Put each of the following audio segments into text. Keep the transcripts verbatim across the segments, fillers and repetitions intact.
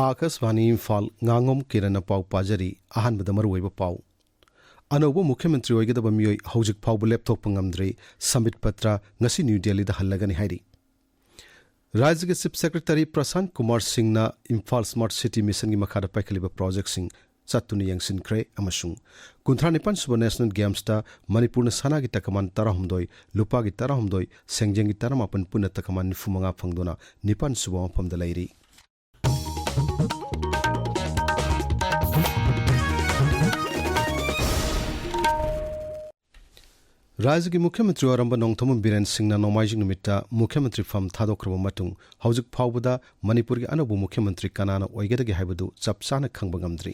ꯑꯥꯀꯥꯁꯕꯥꯅꯤ ꯏꯝꯐꯥꯜ, ꯉꯥꯉꯣꯝ ꯀꯤꯔꯟꯅ ꯄꯥꯎ ꯄꯥꯖꯔꯤ꯫ ꯑꯍꯥꯟꯕꯗ ꯃꯔꯨꯑꯣꯏꯕ ꯄꯥꯎ꯫ ꯑꯅꯧꯕ ꯃꯨꯈ꯭ꯌ ꯃꯟꯇ꯭ꯔꯤ ꯑꯣꯏꯒꯗꯕ ꯃꯤꯑꯣꯏ ꯍꯧꯖꯤꯛ ꯐꯥꯎꯕ ꯂꯦꯞꯊꯣꯛꯄ ꯉꯝꯗ꯭ꯔꯤ꯫ ꯁꯝꯕꯤꯠ ꯄꯇ꯭ꯔ ꯉꯁꯤ ꯅ꯭ꯌꯨ ꯗꯦꯜꯂꯤꯗ ꯍꯜꯂꯒꯅꯤ ꯍꯥꯏꯔꯤ꯫ ꯔꯥꯖ꯭ꯌꯒꯤ ꯆꯤꯐ ꯁꯦꯀ꯭ꯔꯦꯇꯔꯤ ꯄ꯭ꯔꯁꯥꯟꯠ ꯀꯨꯃꯥꯔ ꯁꯤꯡꯅ ꯏꯝꯐꯥꯜ ꯁ꯭ꯃꯥꯔꯠ ꯁꯤꯇꯤ ꯃꯤꯁꯟꯒꯤ ꯃꯈꯥꯗ ꯄꯥꯏꯈꯠꯂꯤꯕ ꯄ꯭ꯔꯣꯖꯦꯛꯁꯤꯡ ꯆꯠꯇꯨꯅ ꯌꯦꯡꯁꯤꯟꯈ꯭ꯔꯦ ꯑꯃꯁꯨꯡ ꯀꯨꯟꯊ꯭ꯔꯥ ꯅꯤꯄꯥꯟ ꯁꯨꯕ ꯅꯦꯁꯅꯦꯜ ꯒꯦꯝꯁꯇ ꯃꯅꯤꯄꯨꯔꯅ ꯁꯅꯥꯒꯤ ꯇꯀꯃꯥꯟ ꯇꯔꯥꯍꯨꯝꯗꯣꯏ, ꯂꯨꯄꯥꯒꯤ ꯇꯔꯥꯍꯨꯝꯗꯣꯏ, ꯁꯦꯟꯖꯦꯡꯒꯤ ꯇꯔꯥꯃꯥꯄꯟ, ꯄꯨꯟꯅ ꯇꯀꯃꯥꯟ ꯅꯤꯐꯨ ꯃꯉꯥ ꯐꯪꯗꯨꯅ ꯅꯤꯄꯥꯟ ꯁꯨꯕ ꯃꯐꯝꯗ ꯂꯩꯔꯤ꯫ ꯔꯥꯖ꯭ꯌꯒꯤ ꯃꯨꯈ꯭ꯌ ꯃꯟꯇ꯭ꯔꯤ ꯑꯣꯏꯔꯝꯕ ꯅꯣꯡꯊꯣꯝꯕꯝ ꯕꯤꯔꯦꯟ ꯁꯤꯡꯅ ꯅꯣꯡꯃꯥꯏꯖꯤꯡ ꯅꯨꯃꯤꯠꯇ ꯃꯨꯈ꯭ꯌ ꯃꯟꯇ꯭ꯔꯤ ꯐꯝ ꯊꯥꯗꯣꯛꯈ꯭ꯔꯕ ꯃꯇꯨꯡ, ꯍꯧꯖꯤꯛ ꯐꯥꯎꯕꯗ ꯃꯅꯤꯄꯨꯔꯒꯤ ꯑꯅꯧꯕ ꯃꯨꯈ꯭ꯌ ꯃꯟꯇ꯭ꯔꯤ ꯀꯅꯥꯅ ꯑꯣꯏꯒꯗꯒꯦ ꯍꯥꯏꯕꯗꯨ ꯆꯞ ꯆꯥꯅ ꯈꯪꯕ ꯉꯝꯗ꯭ꯔꯤ꯫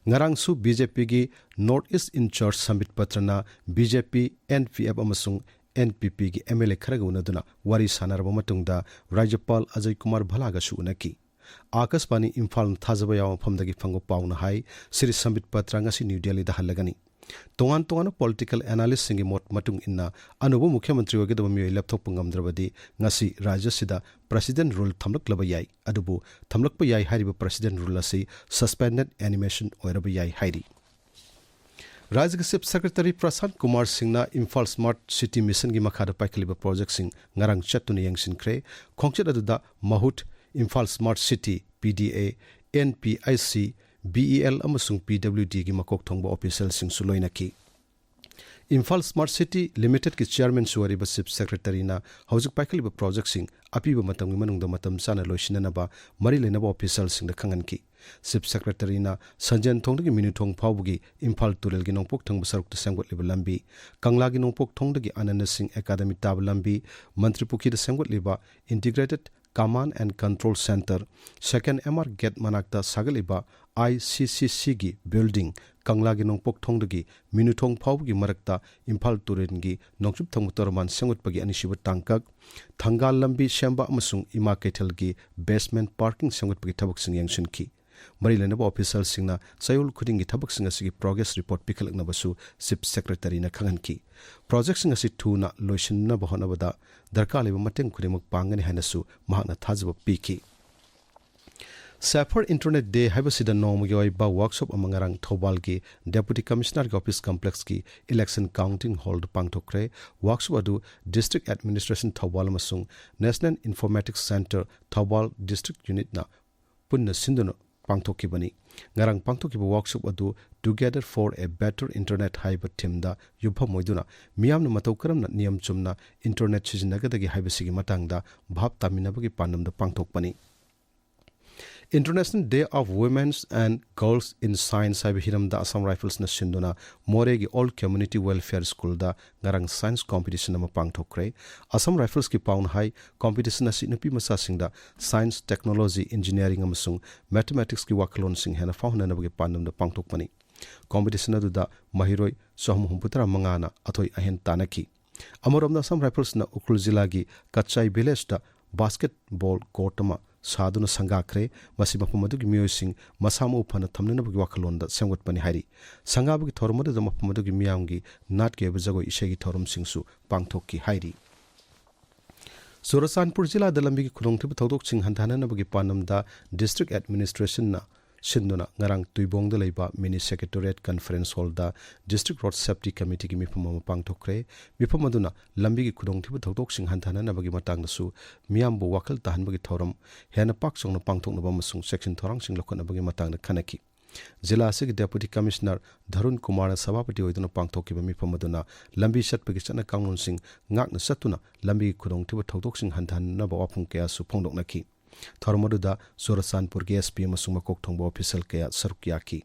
ꯉꯔꯥꯡꯁꯨ ꯕꯤ ꯖꯦ ꯄꯤꯒꯤ ꯅꯣꯔꯠ ꯏꯁ꯭ꯠ ꯏꯟꯆꯥꯔꯖ ꯁꯝꯕꯤꯠ ꯄꯇ꯭ꯔꯅ B J P, N P F ꯑꯃꯁꯨꯡ ꯑꯦꯟ ꯄꯤ ꯄꯤꯒꯤ ꯑꯦꯝ ꯑꯦꯜ ꯑꯦ ꯈꯔꯒ ꯎꯅꯗꯨꯅ ꯋꯥꯔꯤ ꯁꯥꯟꯅꯔꯕ ꯃꯇꯨꯡꯗ ꯔꯥꯖ꯭ꯌꯄꯥꯜ ꯑꯖꯌ ꯀꯨꯃꯥꯔ ꯚꯜꯂꯥꯒꯁꯨ ꯎꯅꯈꯤ꯫ ꯑꯥꯀꯥꯁꯕꯥꯅꯤ ꯏꯝꯐꯥꯜꯅ ꯊꯥꯖꯕ ꯌꯥꯕ ꯃꯐꯝꯗꯒꯤ ꯐꯪꯕ ꯄꯥꯎꯅ ꯍꯥꯏ, ꯁ꯭ꯔꯤ ꯁꯝꯕꯤꯠ ꯄꯇ꯭ꯔ ꯉꯁꯤ ꯅ꯭ꯌꯨ ꯗꯦꯜꯂꯤꯗ ꯍꯜꯂꯒꯅꯤ꯫ ꯇꯣꯉꯥꯟ ꯇꯣꯉꯥꯟꯕ ꯄꯣꯂꯤꯇꯤꯀꯦꯜ ꯑꯦꯅꯥꯂꯤꯁꯁꯤꯡꯒꯤ ꯃꯣꯠ ꯃꯇꯨꯡ ꯏꯟꯅ, ꯑꯅꯧꯕ ꯃꯨꯈ꯭ꯌ ꯃꯟꯇ꯭ꯔꯤ ꯑꯣꯏꯒꯗꯕ ꯃꯤꯑꯣꯏ ꯂꯦꯞꯊꯣꯛꯄ ꯉꯝꯗ꯭ꯔꯕꯗꯤ ꯉꯁꯤ ꯔꯥꯖ꯭ꯌꯁꯤꯗ ꯄ꯭ꯔꯦꯁꯤꯗꯦꯟꯠ ꯔꯨꯜ ꯊꯝꯂꯛꯂꯕ ꯌꯥꯏ꯫ ꯑꯗꯨꯕꯨ ꯊꯝꯂꯛꯄ ꯌꯥꯏ ꯍꯥꯏꯔꯤꯕ ꯄ꯭ꯔꯦꯁꯤꯗꯦꯟꯠ ꯔꯨꯜ ꯑꯁꯤ ꯁꯁꯄꯦꯟꯗꯦꯗ ꯑꯦꯅꯤꯃꯦꯁꯟ ꯑꯣꯏꯔꯕ ꯌꯥꯏ ꯍꯥꯏꯔꯤ꯫ ꯔꯥꯖ꯭ꯌꯒꯤ ꯆꯤꯐ ꯁꯦꯀ꯭ꯔꯦꯇꯔꯤ ꯄ꯭ꯔꯁꯥꯟꯠ ꯀꯨꯃꯥꯔ ꯁꯤꯡꯅ ꯏꯝꯐꯥꯜ ꯁ꯭ꯃꯥꯔꯠ ꯁꯤꯇꯤ ꯃꯤꯁꯟꯒꯤ ꯃꯈꯥꯗ ꯄꯥꯏꯈꯠꯂꯤꯕ ꯄ꯭ꯔꯣꯖꯦꯛꯁꯤꯡ ꯉꯔꯥꯡ ꯆꯠꯇꯨꯅ ꯌꯦꯡꯁꯤꯟꯈ꯭ꯔꯦ꯫ ꯈꯣꯡꯆꯠ ꯑꯗꯨꯗ ꯃꯍꯨꯠ, Imphal smart city, P D A, N P I C, B E L ꯑꯃꯁꯨꯡ ꯄꯤ ꯗꯕ꯭ꯂꯤꯎ ꯗꯤꯒꯤ ꯃꯀꯣꯛ ꯊꯣꯡꯕ ꯑꯣꯐꯤꯁꯤꯌꯦꯜꯁꯤꯡꯁꯨ ꯂꯣꯏꯅꯈꯤ꯫ ꯏꯝꯐꯥꯜ ꯁ꯭ꯃꯥꯔꯠ ꯁꯤꯇꯤ ꯂꯤꯃꯤꯇꯦꯗꯀꯤ ꯆꯦꯌꯔꯃꯦꯟꯁꯨ ꯑꯣꯏꯔꯤꯕ ꯆꯤꯐ ꯁꯦꯀ꯭ꯔꯦꯇꯔꯤꯅ ꯍꯧꯖꯤꯛ ꯄꯥꯏꯈꯠꯂꯤꯕ ꯄ꯭ꯔꯣꯖꯦꯛꯁꯤꯡ ꯑꯄꯤꯕ ꯃꯇꯝꯒꯤ ꯃꯅꯨꯡꯗ ꯃꯇꯝ ꯆꯥꯅ ꯂꯣꯏꯁꯤꯟꯅꯅꯕ ꯃꯔꯤ ꯂꯩꯅꯕ ꯑꯣꯐꯤꯁꯤꯌꯦꯜꯁꯤꯡꯗ ꯈꯪꯍꯟꯈꯤ꯫ ꯆꯤꯐ ꯁꯦꯀ꯭ꯔꯦꯇꯔꯤꯅ ꯁꯟꯖꯦꯟ ꯊꯣꯡꯗꯒꯤ ꯃꯤꯅꯨꯊꯣꯡ ꯐꯥꯎꯕꯒꯤ ꯏꯝꯐꯥꯜ ꯇꯨꯔꯦꯜꯒꯤ ꯅꯣꯡꯄꯣꯛ ꯊꯪꯕ ꯁꯔꯨꯛꯇ ꯁꯦꯝꯒꯠꯂꯤꯕ ꯂꯝꯕꯤ, ꯀꯪꯂꯥꯒꯤ ꯅꯣꯡꯄꯣꯛ ꯊꯣꯡꯗꯒꯤ ꯑꯅꯟꯗ ꯁꯤꯡ ꯑꯦꯀꯥꯗꯃꯤ ꯇꯥꯕ ꯂꯝꯕꯤ, ꯃꯟꯇ꯭ꯔꯤ ꯄꯨꯈ꯭ꯔꯤꯗ ꯁꯦꯝꯒꯠꯂꯤꯕ integrated command and control centre, second M R gate ꯃꯅꯥꯛꯇ ꯁꯥꯒꯠꯂꯤꯕ ꯑꯥꯏ ꯁꯤ ꯁꯤ ꯁꯤꯒꯤ ꯕꯤꯜꯗꯤꯡ, ꯀꯪꯂꯥꯒꯤ ꯅꯣꯡꯄꯣꯛ ꯊꯣꯡꯗꯒꯤ ꯃꯤꯅꯨꯊꯣꯡ ꯐꯥꯎꯕꯒꯤ ꯃꯔꯛꯇ ꯏꯝꯐꯥꯜ ꯇꯨꯔꯦꯜꯒꯤ ꯅꯣꯡꯆꯨꯞ ꯊꯪꯕ ꯇꯣꯔꯕꯥꯟ ꯁꯦꯝꯒꯠꯄꯒꯤ ꯑꯅꯤꯁꯨꯕ ꯇꯥꯡꯀꯛ, ꯊꯪꯒꯥꯜ ꯂꯝꯕꯤ ꯁꯦꯝꯕ ꯑꯃꯁꯨꯡ ꯏꯃꯥ ꯀꯩꯊꯦꯜꯒꯤ ꯕꯦꯁꯃꯦꯟꯠ ꯄꯥꯔꯀꯤꯡ ꯁꯦꯝꯒꯠꯄꯒꯤ ꯊꯕꯛꯁꯤꯡ ꯌꯦꯡꯁꯤꯟꯈꯤ꯫ ꯃꯔꯤ ꯂꯩꯅꯕ ꯑꯣꯐꯤꯁꯤꯌꯦꯜꯁꯤꯡꯅ ꯆꯌꯣꯜ ꯈꯨꯗꯤꯡꯒꯤ ꯊꯕꯛꯁꯤꯡ ꯑꯁꯤꯒꯤ ꯄ꯭ꯔꯣꯒ꯭ꯔꯦꯁ ꯔꯤꯄꯣꯔꯠ ꯄꯤꯈꯠꯂꯛꯅꯕꯁꯨ ꯆꯤꯐ ꯁꯦꯀ꯭ꯔꯦꯇꯔꯤꯅ ꯈꯪꯍꯟꯈꯤ꯫ ꯄ꯭ꯔꯣꯖꯦꯛꯁꯤꯡ ꯑꯁꯤ ꯊꯨꯅ ꯂꯣꯏꯁꯤꯟꯅꯕ ꯍꯣꯠꯅꯕꯗ ꯗꯔꯀꯥꯔ ꯂꯩꯕ ꯃꯇꯦꯡ ꯈꯨꯗꯤꯡꯃꯛ ꯄꯥꯡꯒꯅꯤ ꯍꯥꯏꯅꯁꯨ ꯃꯍꯥꯛꯅ ꯊꯥꯖꯕ ꯄꯤꯈꯤ꯫ Safer Internet Day ꯍꯥꯏꯕꯁꯤꯗ ꯅꯣꯡꯃꯒꯤ ꯑꯣꯏꯕ ꯋꯥꯔꯛꯁꯣꯞ ꯑꯃ ꯉꯔꯥꯡ ꯊꯧꯕꯥꯜꯒꯤ Deputy Commissionerꯒꯤ office complexꯀꯤ election counting hallꯗ ꯄꯥꯡꯊꯣꯛꯈ꯭ꯔꯦ꯫ ꯋꯥꯔꯛꯁꯣꯞ ꯑꯗꯨ District Administration ꯊꯧꯕꯥꯜ ꯑꯃꯁꯨꯡ National Informatics Centre Thoubal District Unitꯅ ꯄꯨꯟꯅ ꯁꯤꯟꯗꯨꯅ ꯄꯥꯡꯊꯣꯛꯈꯤꯕꯅꯤ꯫ ꯉꯔꯥꯡ ꯄꯥꯡꯊꯣꯛꯈꯤꯕ ꯋꯥꯔꯛꯁꯣꯞ ꯑꯗꯨ Together for a Better Internet ꯍꯥꯏꯕ themeꯗ ꯌꯨꯝꯐꯝ ꯑꯣꯏꯗꯨꯅ ꯃꯤꯌꯥꯝꯅ ꯃꯇꯧ ꯀꯔꯝꯅ ꯅꯤꯌꯝ ꯆꯨꯝꯅ internet ꯁꯤꯖꯤꯟꯅꯒꯗꯒꯦ ꯍꯥꯏꯕꯁꯤꯒꯤ ꯃꯇꯥꯡꯗ ꯚꯥꯞ ꯇꯥꯃꯤꯟꯅꯕꯒꯤ ꯄꯥꯟꯗꯝꯗ ꯄꯥꯡꯊꯣꯛꯄꯅꯤ꯫ International Day of Women and Girls in Science ꯍꯥꯏꯕ ꯍꯤꯔꯝꯗ Assam Riflesꯅ ꯁꯤꯟꯗꯨꯅ ꯃꯣꯔꯦꯒꯤ All Community Welfare Schoolꯗ ꯉꯔꯥꯡ science competition ꯑꯃ ꯄꯥꯡꯊꯣꯛꯈ꯭ꯔꯦ꯫ Assam Riflesꯀꯤ ꯄꯥꯎꯅ ꯍꯥꯏ, competition ꯑꯁꯤ ꯅꯨꯄꯤ ꯃꯆꯥꯁꯤꯡꯗ science, technology, engineering ꯑꯃꯁꯨꯡ mathematicsꯀꯤ ꯋꯥꯈꯜꯂꯣꯟꯁꯤꯡ ꯍꯦꯟꯅ ꯐꯥꯎꯍꯟꯅꯅꯕꯒꯤ ꯄꯥꯟꯗꯝꯗ ꯄꯥꯡꯊꯣꯛꯄꯅꯤ꯫ Competition ꯑꯗꯨꯗ ꯃꯍꯩꯔꯣꯏ ꯆꯍꯨꯝ ꯍꯨꯝꯐꯨꯇꯔꯥ ꯃꯉꯥꯅ ꯑꯊꯣꯏ ꯑꯍꯦꯟ ꯇꯥꯟꯅꯈꯤ꯫ ꯑꯃꯔꯣꯝꯗ Assam Riflesꯅ ꯎꯈ꯭ꯔꯨꯜ ꯖꯤꯂꯥꯒꯤ ꯀꯆꯥꯏ villageꯇ basketball court ꯑꯃ ꯁꯥꯗꯨꯅ ꯁꯪꯒꯥꯈ꯭ꯔꯦ꯫ ꯃꯁꯤ ꯃꯐꯝ ꯑꯗꯨꯒꯤ ꯃꯤꯑꯣꯏꯁꯤꯡ ꯃꯁꯥ ꯃꯎ ꯐꯅ ꯊꯝꯅꯅꯕꯒꯤ ꯋꯥꯈꯜꯂꯣꯟꯗ ꯁꯦꯝꯒꯠꯄꯅꯤ ꯍꯥꯏꯔꯤ꯫ ꯁꯪꯒꯥꯕꯒꯤ ꯊꯧꯔꯝ ꯑꯗꯨꯗ ꯃꯐꯝ ꯑꯗꯨꯒꯤ ꯃꯤꯌꯥꯝꯒꯤ ꯅꯥꯠꯀꯤ ꯑꯣꯏꯕ ꯖꯒꯣꯏ ꯏꯁꯩꯒꯤ ꯊꯧꯔꯝꯁꯤꯡꯁꯨ ꯄꯥꯡꯊꯣꯛꯈꯤ ꯍꯥꯏꯔꯤ꯫ ꯆꯨꯔꯆꯥꯟꯄꯨꯔ ꯖꯤꯂꯥꯗ ꯂꯝꯕꯤꯒꯤ ꯈꯨꯗꯣꯡꯊꯤꯕ ꯊꯧꯗꯣꯛꯁꯤꯡ ꯍꯟꯊꯍꯟꯅꯕꯒꯤ ꯄꯥꯟꯗꯝꯗ District Administrationꯅ ꯁꯤꯟꯗꯨꯅ ꯉꯔꯥꯡ ꯇꯨꯏꯕꯣꯡꯗ ꯂꯩꯕ Mini Secretariat Conference Hallꯗ District Road Safety Committeeꯒꯤ ꯃꯤꯐꯝ ꯑꯃ ꯄꯥꯡꯊꯣꯛꯈ꯭ꯔꯦ꯫ ꯃꯤꯐꯝ ꯑꯗꯨꯅ ꯂꯝꯕꯤꯒꯤ ꯈꯨꯗꯣꯡꯊꯤꯕ ꯊꯧꯗꯣꯛꯁꯤꯡ ꯍꯟꯊꯍꯟꯅꯕꯒꯤ ꯃꯇꯥꯡꯗꯁꯨ ꯃꯤꯌꯥꯝꯕꯨ ꯋꯥꯈꯜ ꯇꯥꯍꯟꯕꯒꯤ ꯊꯧꯔꯝ ꯍꯦꯟꯅ ꯄꯥꯛ ꯆꯥꯎꯅ ꯄꯥꯡꯊꯣꯛꯅꯕ ꯑꯃꯁꯨꯡ ꯆꯦꯛꯁꯤꯟ ꯊꯧꯔꯥꯡꯁꯤꯡ ꯂꯧꯈꯠꯅꯕꯒꯤ ꯃꯇꯥꯡꯗ ꯈꯟꯅꯈꯤ꯫ ꯖꯤꯂꯥ ꯑꯁꯤꯒꯤ Deputy Commissioner ꯙꯔꯨꯟ ꯀꯨꯃꯥꯔꯅ ꯁꯚꯥꯄꯇꯤ ꯑꯣꯏꯗꯨꯅ ꯄꯥꯡꯊꯣꯛꯈꯤꯕ ꯃꯤꯐꯝ ꯑꯗꯨꯅ ꯂꯝꯕꯤ ꯆꯠꯄꯒꯤ ꯆꯠꯅ ꯀꯥꯡꯂꯣꯟꯁꯤꯡ ꯉꯥꯛꯅ ꯆꯠꯇꯨꯅ ꯂꯝꯕꯤꯒꯤ ꯈꯨꯗꯣꯡꯊꯤꯕ ꯊꯧꯗꯣꯛꯁꯤꯡ ꯍꯟꯊꯍꯟꯅꯕ ꯋꯥꯐꯝ ꯀꯌꯥꯁꯨ ꯐꯣꯡꯗꯣꯛꯅꯈꯤ꯫ ꯊꯧꯔꯝ ꯑꯗꯨꯗ ꯆꯨꯔꯆꯥꯟꯄꯨꯔꯒꯤ SP ꯑꯃꯁꯨꯡ ꯃꯀꯣꯛ ꯊꯣꯡꯕ official ꯀꯌꯥ ꯁꯔꯨꯛ ꯌꯥꯈꯤ꯫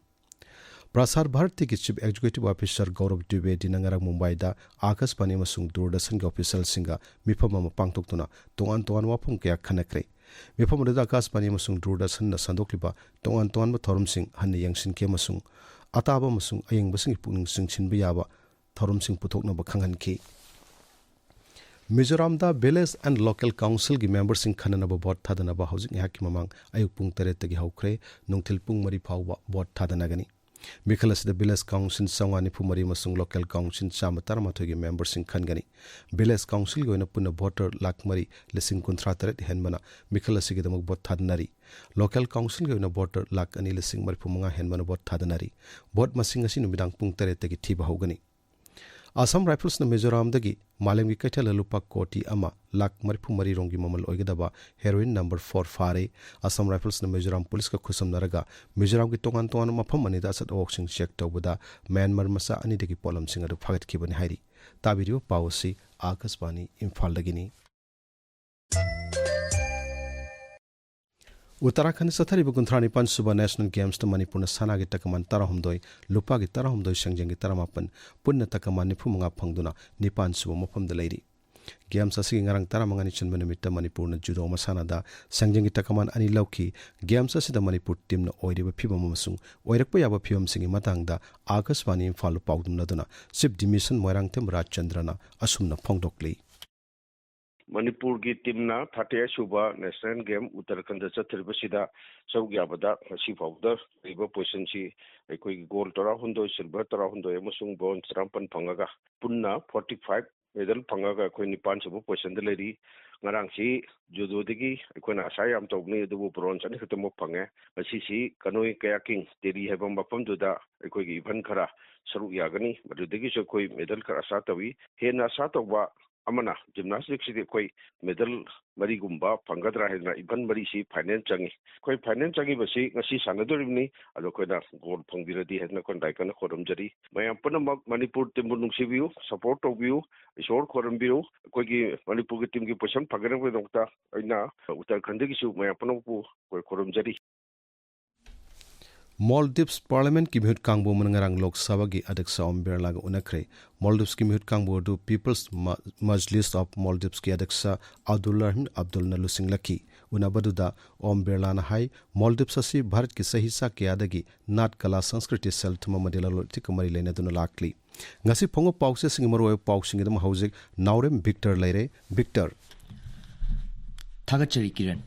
ꯄ꯭ꯔꯁꯥꯔ ꯚꯥꯔꯇꯤꯒꯤ Chief Executive Officer ꯒꯧꯔꯕ ꯗ꯭ꯋꯤꯕꯦꯗꯤꯅ ꯉꯔꯥꯡ ꯃꯨꯝꯕꯥꯏꯗ ꯑꯥꯀꯥꯁꯕꯥꯅꯤ ꯑꯃꯁꯨꯡ ꯗꯨꯔꯗꯔꯁꯟꯒꯤ officialꯁꯤꯡꯒ ꯃꯤꯐꯝ ꯑꯃ ꯄꯥꯡꯊꯣꯛꯇꯨꯅ ꯇꯣꯉꯥꯟ ꯇꯣꯉꯥꯟꯕ ꯋꯥꯐꯝ ꯀꯌꯥ ꯈꯟꯅꯈ꯭ꯔꯦ꯫ ꯃꯤꯐꯝ ꯑꯗꯨꯗ ꯑꯥꯀꯥꯁꯕꯥꯅꯤ ꯑꯃꯁꯨꯡ ꯗꯨꯔꯗꯔꯁꯟꯅ ꯁꯟꯗꯣꯛꯂꯤꯕ ꯇꯣꯉꯥꯟ ꯇꯣꯉꯥꯟꯕ ꯊꯧꯔꯝꯁꯤꯡ ꯍꯟꯅ ꯌꯦꯡꯁꯤꯟꯈꯤ ꯑꯃꯁꯨꯡ ꯑꯇꯥꯕ ꯑꯃꯁꯨꯡ ꯑꯌꯦꯡꯕꯁꯤꯡꯒꯤ ꯄꯨꯛꯅꯤꯡ ꯆꯤꯡꯁꯤꯟꯕ ꯌꯥꯕ ꯊꯧꯔꯝꯁꯤꯡ ꯄꯨꯊꯣꯛꯅꯕ ꯈꯪꯍꯟꯈꯤ꯫ ꯃꯤꯖꯣꯔꯥꯝꯗ Village and Local Councilꯒꯤ memberꯁꯤꯡ ꯈꯟꯅꯅꯕ vote ꯊꯥꯗꯅꯕ ꯍꯧꯖꯤꯛ ꯉꯥꯏꯍꯥꯛꯀꯤ ꯃꯃꯥꯡ ꯑꯌꯨꯛ ꯄꯨꯡ ꯇꯔꯦꯠꯇꯒꯤ ꯍꯧꯈ꯭ꯔꯦ꯫ ꯅꯨꯡꯊꯤꯜ ꯄꯨꯡ ꯃꯔꯤ ꯐꯥꯎꯕ vote ꯊꯥꯗꯅꯒꯅꯤ꯫ ꯃꯤꯈꯜ ꯑꯁꯤꯗ ꯚꯤꯂꯦꯖ ꯀꯥꯎꯟꯁꯤꯜ ꯆꯥꯝꯃꯉꯥ ꯅꯤꯐꯨ ꯃꯔꯤ ꯑꯃꯁꯨꯡ ꯂꯣꯀꯦꯜ ꯀꯥꯎꯟꯁꯤꯜ ꯆꯥꯝꯃ ꯇꯔꯥꯃꯥꯊꯣꯏꯒꯤ ꯃꯦꯝꯕꯔꯁꯤꯡ ꯈꯟꯒꯅꯤ꯫ ꯚꯤꯂꯦꯖ ꯀꯥꯎꯟꯁꯤꯜꯒꯤ ꯑꯣꯏꯅ ꯄꯨꯟꯅ ꯚꯣꯇꯔ ꯂꯥꯈ ꯃꯔꯤ ꯂꯤꯁꯤꯡ ꯀꯨꯟꯊ꯭ꯔꯥ ꯇꯔꯦꯠ ꯍꯦꯟꯕꯅ ꯃꯤꯈꯜ ꯑꯁꯤꯒꯤꯗꯃꯛ ꯚꯣꯠ ꯊꯥꯗꯅꯔꯤ꯫ ꯂꯣꯀꯦꯜ ꯀꯥꯎꯟꯁꯤꯜꯒꯤ ꯑꯣꯏꯅ ꯚꯣꯇꯔ ꯂꯥꯈ ꯑꯅꯤ ꯂꯤꯁꯤꯡ ꯃꯔꯤꯐꯨ ꯃꯉꯥ ꯍꯦꯟꯕꯅ ꯚꯣꯠ ꯊꯥꯗꯅꯔꯤ꯫ ꯚꯣꯠ ꯃꯁꯤꯡ ꯑꯁꯤ ꯅꯨꯃꯤꯗꯥꯡ ꯄꯨꯡ ꯇꯔꯦꯠꯇꯒꯤ ꯊꯤꯕ ꯍꯧꯒꯅꯤ꯫ ꯑꯁꯥꯝ ꯔꯥꯏꯐꯜꯁꯅ ꯃꯤꯖꯣꯔꯥꯝꯗꯒꯤ ꯃꯥꯂꯦꯝꯒꯤ ꯀꯩꯊꯦꯜꯗ ꯂꯨꯄꯥ ꯀꯣꯇꯤ ꯑꯃ ꯂꯥꯈ ꯃꯔꯤꯐꯨ ꯃꯔꯤ ꯔꯣꯝꯒꯤ ꯃꯃꯜ ꯑꯣꯏꯒꯗꯕ ꯍꯦꯔꯣꯏꯟ ꯅꯝꯕꯔ ꯐꯣꯔ ꯐꯥꯔꯦ꯫ ꯑꯁꯥꯝ ꯔꯥꯏꯐꯜꯁꯅ ꯃꯤꯖꯣꯔꯥꯝ ꯄꯨꯂꯤꯁꯀ ꯈꯨꯠꯁꯝꯅꯔꯒ ꯃꯤꯖꯣꯔꯥꯝꯒꯤ ꯇꯣꯉꯥꯟ ꯇꯣꯉꯥꯟꯕ ꯃꯐꯝ ꯑꯅꯤꯗ ꯑꯆꯠ ꯑꯋꯣꯛꯁꯤꯡ ꯆꯦꯛ ꯇꯧꯕꯗ ꯃ꯭ꯌꯥꯟꯃꯥꯔ ꯃꯆꯥ ꯑꯅꯤꯗꯒꯤ ꯄꯣꯠꯂꯝꯁꯤꯡ ꯑꯗꯨ ꯐꯥꯒꯠꯈꯤꯕꯅꯤ ꯍꯥꯏꯔꯤ꯫ ꯇꯥꯕꯤꯔꯤꯕ ꯄꯥꯎ ꯑꯁꯤ ꯑꯥꯀꯥꯁꯕꯥꯅꯤ ꯏꯝꯐꯥꯜꯗꯒꯤꯅꯤ꯫ ꯎꯠꯇꯔꯥꯈꯟꯗ ꯆꯠꯊꯔꯤꯕ ꯀꯨꯟꯊ꯭ꯔꯥ ꯅꯤꯄꯥꯟ ꯁꯨꯕ ꯅꯦꯁꯅꯦꯜ ꯒꯦꯝꯁꯇ ꯃꯅꯤꯄꯨꯔꯅ ꯁꯅꯥꯒꯤ ꯇꯀꯃꯥꯟ ꯇꯔꯥꯍꯨꯝꯗꯣꯏ, ꯂꯨꯄꯥꯒꯤ ꯇꯔꯥꯍꯨꯝꯗꯣꯏ, ꯁꯦꯡꯖꯦꯡꯒꯤ ꯇꯔꯥꯃꯥꯄꯟ, ꯄꯨꯟꯅ ꯇꯀꯃꯥꯟ ꯅꯤꯐꯨ ꯃꯉꯥ ꯐꯪꯗꯨꯅ ꯅꯤꯄꯥꯟ ꯁꯨꯕ ꯃꯐꯝꯗ ꯂꯩꯔꯤ꯫ ꯒꯦꯝꯁ ꯑꯁꯤꯒꯤ ꯉꯔꯥꯡ ꯇꯔꯥꯃꯉꯥꯅꯤ ꯆꯟꯕ ꯅꯨꯃꯤꯠꯇ ꯃꯅꯤꯄꯨꯔꯅ ꯖꯨꯗꯣ ꯃꯁꯥꯟꯅꯗ ꯁꯦꯡꯖꯦꯡꯒꯤ ꯇꯀꯃꯥꯟ ꯑꯅꯤ ꯂꯧꯈꯤ꯫ ꯒꯦꯝꯁ ꯑꯁꯤꯗ ꯃꯅꯤꯄꯨꯔ ꯇꯤꯝꯅ ꯑꯣꯏꯔꯤꯕ ꯐꯤꯕꯝ ꯑꯃꯁꯨꯡ ꯑꯣꯏꯔꯛꯄ ꯌꯥꯕ ꯐꯤꯕꯝꯁꯤꯡꯒꯤ ꯃꯇꯥꯡꯗ ꯑꯥꯀꯥꯁꯕꯥꯅꯤ ꯏꯝꯐꯥꯜꯕꯨ ꯄꯥꯎꯗꯝꯅꯗꯨꯅ ꯆꯤꯐ ꯗꯤꯃꯤꯁꯟ ꯃꯣꯏꯔꯥꯡꯊꯦꯝ ꯔꯥꯖꯆꯟꯗ꯭ꯔꯅ ꯑꯁꯨꯝꯅ ꯐꯣꯡꯗꯣꯛꯂꯤ꯫ ꯃꯅꯤꯄꯨꯔꯒꯤ ꯇꯤꯝꯅ ꯊꯥꯔꯇꯤ ꯑꯩꯠ ꯁꯨꯕ ꯅꯦꯁꯅꯦꯜ ꯒꯦꯝ ꯎꯠꯇꯔꯥꯈꯟꯗ ꯆꯠꯊꯔꯤꯕꯁꯤꯗ ꯁꯔꯨꯛ ꯌꯥꯕꯗ ꯉꯁꯤ ꯐꯥꯎꯕꯗ ꯂꯩꯕ ꯄꯣꯖꯤꯁꯟꯁꯤ ꯑꯩꯈꯣꯏꯒꯤ ꯒꯣꯜ ꯇꯔꯥꯍꯨꯝꯗꯣꯏ, ꯁꯤꯜꯚꯔ ꯇꯔꯥꯍꯨꯝꯗꯣꯏ ꯑꯃꯁꯨꯡ ꯕ꯭ꯔꯣꯟꯖ ꯇꯔꯥꯃꯥꯄꯟ ꯐꯪꯉꯒ ꯄꯨꯟꯅ ꯐꯣꯔꯇꯤ ꯐꯥꯏꯚ ꯃꯦꯗꯜ ꯐꯪꯉꯒ ꯑꯩꯈꯣꯏ ꯅꯤꯄꯥꯟ ꯁꯨꯕ ꯄꯣꯖꯤꯁꯟꯗ ꯂꯩꯔꯤ꯫ ꯉꯔꯥꯡꯁꯤ ꯖꯨꯗꯣꯗꯒꯤ ꯑꯩꯈꯣꯏꯅ ꯑꯁꯥ ꯌꯥꯝ ꯇꯧꯕꯅꯤ, ꯑꯗꯨꯕꯨ ꯕ꯭ꯔꯣꯟꯖ ꯑꯅꯤꯈꯛꯇꯃꯛ ꯐꯪꯉꯦ꯫ ꯉꯁꯤꯁꯤ ꯀꯅꯣꯏ ꯀꯌꯥꯀꯤꯡ ꯇꯦꯔꯤ ꯍꯥꯏꯕ ꯃꯐꯝꯗꯨꯗ ꯑꯩꯈꯣꯏꯒꯤ ꯏꯚꯦꯟ ꯈꯔ ꯁꯔꯨꯛ ꯌꯥꯒꯅꯤ꯫ ꯃꯗꯨꯗꯒꯤꯁꯨ ꯑꯩꯈꯣꯏ ꯃꯦꯗꯜ ꯈꯔ ꯑꯁꯥ ꯇꯧꯏ꯫ ꯍꯦꯟꯅ ꯑꯁꯥ ꯇꯧꯕ ꯑꯃꯅ ꯖꯤꯝꯅꯥꯁꯇꯤꯛꯁꯤꯗꯤ ꯑꯩꯈꯣꯏ ꯃꯦꯗꯜ ꯃꯔꯤꯒꯨꯝꯕ ꯐꯪꯒꯗ꯭ꯔꯥ ꯍꯥꯏꯗꯅ ꯏꯚꯦꯟ ꯃꯔꯤꯁꯤ ꯐꯥꯏꯅꯦꯜ ꯆꯪꯉꯤ꯫ ꯑꯩꯈꯣꯏ ꯐꯥꯏꯅꯦꯜ ꯆꯪꯉꯤꯕꯁꯤ ꯉꯁꯤ ꯁꯥꯟꯅꯗꯣꯔꯤꯕꯅꯤ, ꯑꯗꯣ ꯑꯩꯈꯣꯏꯅ ꯒꯣꯜ ꯐꯪꯕꯤꯔꯗꯤ ꯍꯥꯏꯗꯅ ꯑꯩꯈꯣꯏꯅ ꯂꯥꯏ ꯀꯟꯅ ꯈꯣꯏꯔꯝꯖꯔꯤ꯫ ꯃꯌꯥꯝ ꯄꯨꯝꯅꯃꯛ ꯃꯅꯤꯄꯨꯔ ꯇꯤꯝꯕꯨ ꯅꯨꯡꯁꯤꯕꯤꯌꯨ, ꯁꯄꯣꯔꯠ ꯇꯧꯕꯤꯌꯨ, ꯏꯁꯣꯔ ꯈꯣꯏꯔꯝꯕꯤꯌꯨ꯫ ꯑꯩꯈꯣꯏꯒꯤ ꯃꯅꯤꯄꯨꯔꯒꯤ ꯇꯤꯝꯒꯤ ꯄꯣꯖꯤꯁꯟ ꯐꯒꯠꯅꯕꯒꯤꯗꯃꯛꯇ ꯑꯩꯅ ꯎꯠꯇꯔꯈꯟꯗꯒꯤꯁꯨ ꯃꯌꯥꯝ ꯄꯨꯝꯅꯃꯛꯄꯨ ꯑꯩꯈꯣꯏ ꯈꯨꯔꯨꯝꯖꯔꯤ꯫ ꯃꯣꯜꯗꯤꯞꯁ ꯄꯥꯔꯂꯤꯌꯥꯃꯦꯟꯠꯀꯤ ꯃꯤꯍꯨꯠ ꯀꯥꯡꯕꯨ ꯑꯃꯅ ꯉꯔꯥꯡ ꯂꯣꯛ ꯁꯚꯥꯒꯤ ꯑꯗ꯭ꯌꯛꯁ ꯑꯣꯝ ꯕꯤꯔꯂꯥꯒ ꯎꯅꯈ꯭ꯔꯦ꯫ ꯃꯣꯜꯗꯤꯞꯁꯀꯤ ꯃꯤꯍꯨꯠ ꯀꯥꯡꯕꯨ ꯑꯗꯨ ꯄꯤꯄꯜꯁ ꯃ-, ꯃꯖꯂꯤꯁ ꯑꯣꯐ ꯃꯣꯜꯗꯤꯞꯁꯀꯤ ꯑꯗ꯭ꯌꯛꯁ ꯑꯕꯗꯨꯜ ꯔꯍꯤꯝ ꯑꯕꯗꯨꯜꯅ ꯂꯨꯆꯤꯡꯂꯛꯈꯤ꯫ ꯎꯅꯕꯗꯨꯗ ꯑꯣꯝ ꯕꯤꯔꯂꯥꯅ ꯍꯥꯏ, ꯃꯣꯜꯗꯤꯞꯁ ꯑꯁꯤ ꯚꯥꯔꯠꯀꯤ ꯆꯍꯤꯆꯥ ꯀꯌꯥꯗꯒꯤ ꯅꯥꯠ, ꯀꯂꯥ, ꯁꯪꯁꯀ꯭ꯔꯤꯇꯤ, ꯁꯦꯜ-ꯊꯨꯝ ꯑꯃꯗꯤ ꯂꯂꯣꯟ-ꯏꯇꯤꯛꯀ ꯃꯔꯤ ꯂꯩꯅꯗꯨꯅ ꯂꯥꯛꯂꯤ꯫ ꯉꯁꯤ ꯐꯣꯡꯕ ꯄꯥꯎꯆꯦꯁꯤꯡꯒꯤ ꯃꯔꯨꯑꯣꯏꯕ ꯄꯥꯎꯁꯤꯡꯒꯤꯗꯃꯛ ꯍꯧꯖꯤꯛ ꯅꯥꯎꯔꯦꯝ ꯚꯤꯛꯇꯔ ꯂꯩꯔꯦ꯫ ꯚꯤꯛꯇꯔ꯫ ꯊꯥꯒꯠꯆꯔꯤ ꯀꯤꯔꯟ꯫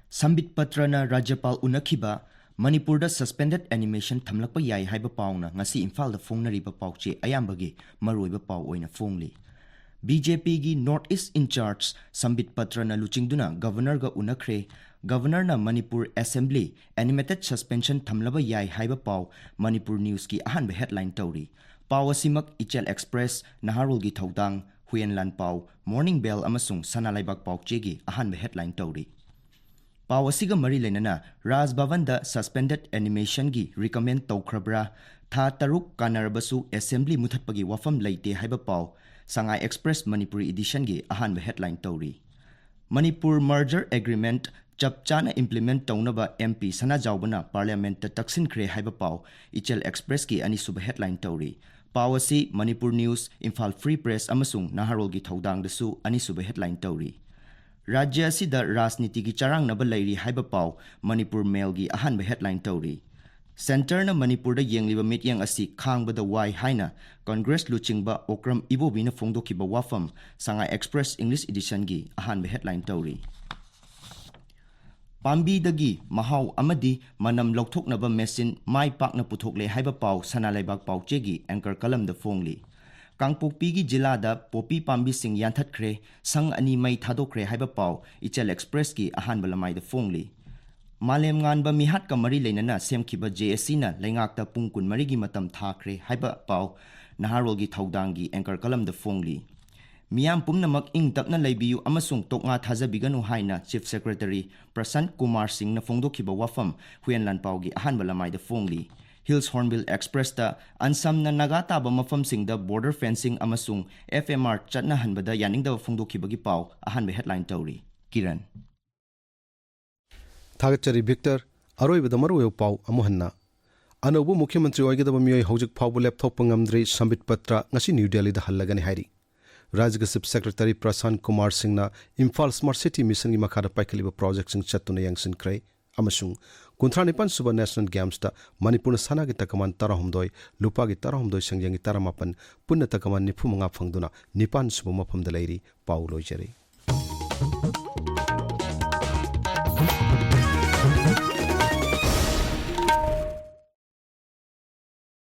ꯁꯝꯕꯤꯠ ꯄꯇ꯭ꯔꯅ ꯔꯥꯖ꯭ꯌꯄꯥꯜ ꯎꯅꯈꯤꯕ ꯃꯅꯤꯄꯨꯔꯗ suspended animation ꯊꯝꯂꯛꯄ ꯌꯥꯏ ꯍꯥꯏꯕ ꯄꯥꯎꯅ ꯉꯁꯤ ꯏꯝꯐꯥꯜꯗ ꯐꯣꯡꯅꯔꯤꯕ ꯄꯥꯎꯆꯦ ꯑꯌꯥꯝꯕꯒꯤ ꯃꯔꯨꯑꯣꯏꯕ ꯄꯥꯎ ꯑꯣꯏꯅ ꯐꯣꯡꯂꯤ꯫ ꯕꯤ ꯖꯦ ꯄꯤꯒꯤ North East in charge ꯁꯝꯕꯤꯠ ꯄꯇ꯭ꯔꯅ ꯂꯨꯆꯤꯡꯗꯨꯅ Governorꯒ ꯎꯅꯈ꯭ꯔꯦ꯫ Governorꯅ ꯃꯅꯤꯄꯨꯔ Assembly animated suspension ꯊꯝꯂꯕ ꯌꯥꯏ ꯍꯥꯏꯕ ꯄꯥꯎ ꯃꯅꯤꯄꯨꯔ Newsꯀꯤ ꯑꯍꯥꯟꯕ headline ꯇꯧꯔꯤ꯫ ꯄꯥꯎ ꯑꯁꯤꯃꯛ ꯏꯆꯦꯜ Express, ꯅꯍꯥꯔꯣꯜꯒꯤ ꯊꯧꯗꯥꯡ, ꯍꯨꯌꯦꯟ ꯂꯥꯟꯄꯥꯎ, Morning Bell ꯑꯃꯁꯨꯡ ꯁꯅꯥ ꯂꯩꯕꯥꯛ ꯄꯥꯎꯆꯦꯒꯤ ꯑꯍꯥꯟꯕ headline ꯇꯧꯔꯤ꯫ ꯄꯥꯎ ꯑꯁꯤꯒ ꯃꯔꯤ ꯂꯩꯅꯅ ꯔꯥꯖ ꯚꯕꯟꯗ suspended animationꯒꯤ recommend ꯇꯧꯈ꯭ꯔꯕ꯭ꯔꯥ? ꯊꯥ ꯇꯔꯨꯛ ꯀꯥꯟꯅꯔꯕꯁꯨ Assembly ꯃꯨꯊꯠꯄꯒꯤ ꯋꯥꯐꯝ ꯂꯩꯇꯦ ꯍꯥꯏꯕ ꯄꯥꯎ ꯁꯉꯥꯏ Express ꯃꯅꯤꯄꯨꯔꯤ editionꯒꯤ ꯑꯍꯥꯟꯕ headline ꯇꯧꯔꯤ꯫ ꯃꯅꯤꯄꯨꯔ merger agreement ꯆꯞ ꯆꯥꯅ implement ꯇꯧꯅꯕ M P ꯁꯅꯥꯖꯥꯎꯕꯅ Parliamentꯇ ꯇꯛꯁꯤꯟꯈ꯭ꯔꯦ ꯍꯥꯏꯕ ꯄꯥꯎ ꯏꯆꯦꯜ Expressꯀꯤ ꯑꯅꯤꯁꯨꯕ headline ꯇꯧꯔꯤ꯫ ꯄꯥꯎ ꯑꯁꯤ Manipur News, Imphal Free Press ꯑꯃꯁꯨꯡ ꯅꯍꯥꯔꯣꯜꯒꯤ ꯊꯧꯗꯥꯡꯗꯁꯨ ꯑꯅꯤꯁꯨꯕ headline ꯇꯧꯔꯤ꯫ ꯔꯥꯖ꯭ꯌ ꯑꯁꯤꯗ ꯔꯥꯖꯅꯤꯇꯤꯒꯤ ꯆꯔꯥꯡꯅꯕ ꯂꯩꯔꯤ ꯍꯥꯏꯕ ꯄꯥꯎ ꯃꯅꯤꯄꯨꯔ Mailꯒꯤ ꯑꯍꯥꯟꯕ headline ꯇꯧꯔꯤ꯫ Centreꯅ ꯃꯅꯤꯄꯨꯔꯗ ꯌꯦꯡꯂꯤꯕ ꯃꯤꯠꯌꯦꯡ ꯑꯁꯤ ꯈꯥꯡꯕꯗ ꯋꯥꯏ ꯍꯥꯏꯅ Congress ꯂꯨꯆꯤꯡꯕ ꯑꯣꯀ꯭ꯔꯝ ꯏꯕꯣꯕꯤꯅ ꯐꯣꯡꯗꯣꯛꯈꯤꯕ ꯋꯥꯐꯝ ꯁꯉꯥꯏ Express English editionꯒꯤ ꯑꯍꯥꯟꯕ headline ꯇꯧꯔꯤ꯫ ꯄꯥꯝꯕꯤꯗꯒꯤ ꯃꯍꯥꯎ ꯑꯃꯗꯤ ꯃꯅꯝ ꯂꯧꯊꯣꯛꯅꯕ machine ꯃꯥꯏ ꯄꯥꯛꯅ ꯄꯨꯊꯣꯛꯂꯦ ꯍꯥꯏꯕ ꯄꯥꯎ ꯁꯅꯥ ꯂꯩꯕꯥꯛ ꯄꯥꯎꯆꯦꯒꯤ anchor columnꯗ ꯐꯣꯡꯂꯤ꯫ ꯀꯥꯡꯄꯣꯛꯄꯤꯒꯤ ꯖꯤꯂꯥꯗ ꯄꯣꯄꯤ ꯄꯥꯝꯕꯤꯁꯤꯡ ꯌꯥꯟꯊꯠꯈ꯭ꯔꯦ, ꯁꯪ ꯑꯅꯤ ꯃꯩ ꯊꯥꯗꯣꯛꯈ꯭ꯔꯦ ꯍꯥꯏꯕ ꯄꯥꯎ ꯏꯆꯦꯜ Expressꯀꯤ ꯑꯍꯥꯟꯕ ꯂꯃꯥꯏꯗ ꯐꯣꯡꯂꯤ꯫ ꯃꯥꯂꯦꯝ ꯉꯥꯟꯕ ꯃꯤꯍꯥꯠꯀ ꯃꯔꯤ ꯂꯩꯅꯅ ꯁꯦꯝꯈꯤꯕ J S Cꯅ ꯂꯩꯉꯥꯛꯇ ꯄꯨꯡ ꯀꯨꯟꯃꯔꯤꯒꯤ ꯃꯇꯝ ꯊꯥꯈ꯭ꯔꯦ ꯍꯥꯏꯕ ꯄꯥꯎ ꯅꯍꯥꯔꯣꯜꯒꯤ ꯊꯧꯗꯥꯡꯒꯤ anchor columnꯗ ꯐꯣꯡꯂꯤ꯫ ꯃꯤꯌꯥꯝ ꯄꯨꯝꯅꯃꯛ ꯏꯪ ꯇꯞꯅ ꯂꯩꯕꯤꯌꯨ ꯑꯃꯁꯨꯡ ꯇꯣꯛꯉꯥ ꯊꯥꯖꯕꯤꯒꯅꯨ ꯍꯥꯏꯅ Chief Secretary ꯄ꯭ꯔꯁꯥꯟꯠ ꯀꯨꯃꯥꯔ ꯁꯤꯡꯅ ꯐꯣꯡꯗꯣꯛꯈꯤꯕ ꯋꯥꯐꯝ ꯍꯨꯌꯦꯟ ꯂꯥꯟꯄꯥꯎꯒꯤ ꯑꯍꯥꯟꯕ ꯂꯃꯥꯏꯗ ꯐꯣꯡꯂꯤ꯫ Hills Hornbill Expressꯇ ꯑꯟꯁꯝꯅ ꯅꯥꯒꯥ ꯇꯥꯕ ꯃꯐꯝꯁꯤꯡꯗ border fencing ꯑꯃꯁꯨꯡ F M R ꯆꯠꯅꯍꯟꯕꯗ ꯌꯥꯅꯤꯡꯗꯕ ꯐꯣꯡꯗꯣꯛꯈꯤꯕꯒꯤ ꯄꯥꯎ ꯑꯍꯥꯟꯕ headline ꯇꯧꯔꯤ꯫ ꯀꯤꯔꯟ꯫ ꯊꯥꯒꯠꯆꯔꯤ ꯚꯤꯛꯇꯔ꯫ ꯑꯔꯣꯏꯕꯗ ꯃꯔꯨꯑꯣꯏꯕ ꯄꯥꯎ ꯑꯃꯨꯛ ꯍꯟꯅ꯫ ꯑꯅꯧꯕ ꯃꯨꯈ꯭ꯌ ꯃꯟꯇ꯭ꯔꯤ ꯑꯣꯏꯒꯗꯕ ꯃꯤꯑꯣꯏ ꯍꯧꯖꯤꯛ ꯐꯥꯎꯕ ꯂꯦꯞꯊꯣꯛꯄ ꯉꯝꯗ꯭ꯔꯤ, ꯁꯝꯕꯤꯠ ꯄꯇ꯭ꯔ ꯉꯁꯤ ꯅ꯭ꯌꯨ ꯗꯦꯜꯂꯤꯗ ꯍꯜꯂꯒꯅꯤ ꯍꯥꯏꯔꯤ꯫ ꯔꯥꯖ꯭ꯌꯒꯤ Chief Secretary ꯄ꯭ꯔꯁꯥꯟꯠ ꯀꯨꯃꯥꯔ ꯁꯤꯡꯅ ꯏꯝꯐꯥꯜ Smart City Missionꯒꯤ ꯃꯈꯥꯗ ꯄꯥꯏꯈꯠꯂꯤꯕ projectꯁꯤꯡ ꯆꯠꯇꯨꯅ ꯌꯦꯡꯁꯤꯟꯈ꯭ꯔꯦ ꯑꯃꯁꯨꯡ ꯀꯨꯟꯊ꯭ꯔꯥ ꯅꯤꯄꯥꯟ ꯁꯨꯕ National Gamesꯇ ꯃꯅꯤꯄꯨꯔꯅ ꯁꯅꯥꯒꯤ ꯇꯀꯃꯥꯟ ꯇꯔꯥꯍꯨꯝꯗꯣꯏ, ꯂꯨꯄꯥꯒꯤ ꯇꯔꯥꯍꯨꯝꯗꯣꯏ, ꯁꯦꯡꯖꯦꯡꯒꯤ ꯇꯔꯥꯃꯥꯄꯟ, ꯄꯨꯟꯅ ꯇꯀꯃꯥꯟ ꯅꯤꯐꯨ ꯃꯉꯥ ꯐꯪꯗꯨꯅ ꯅꯤꯄꯥꯟ ꯁꯨꯕ ꯃꯐꯝꯗ ꯂꯩꯔꯤ꯫ ꯄꯥꯎ ꯂꯣꯏꯖꯔꯦ꯫